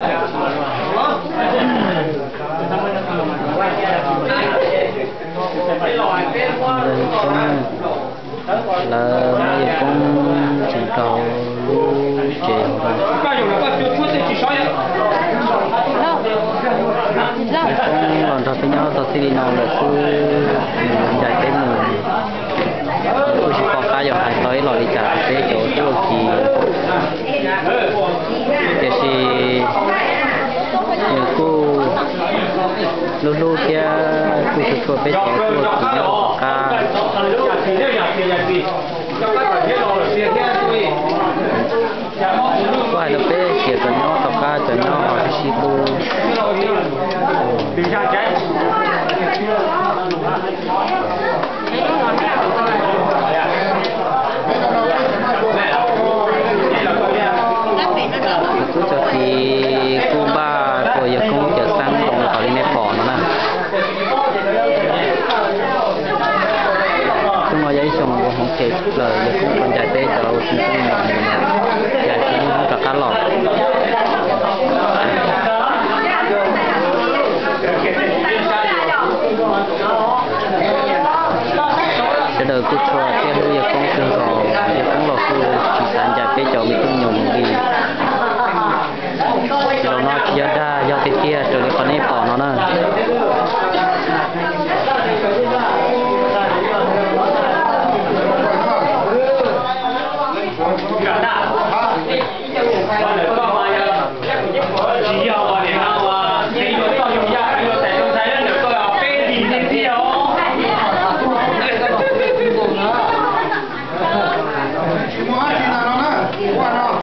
Lawv muab yawg Koob tseem rau lub tsev hauv no. Yawg Koob los nrog peb nyob txog txij li no lawm xwb, nws ncaim peb mus, kuj tsis pom qab yuav hais tau ib los li cas rau peb cov tub ua kis. Tiam sis nws kuj hlub hlub thiab kuj tshua tshua peb cov tub ua kis nyob rau tom qab. Kuj hais rau peb tias cov nyob tom qab cov nyob ho sib sib hlub. Tus tub cov kis kuj npaj tua yawg Koob cawv xeeb zoo li qhov li nej pom no na. Xyoo no yog ib xyoo uas hmoov phem lawm, yawg Koob tau ncaim peb cov tsis zoo.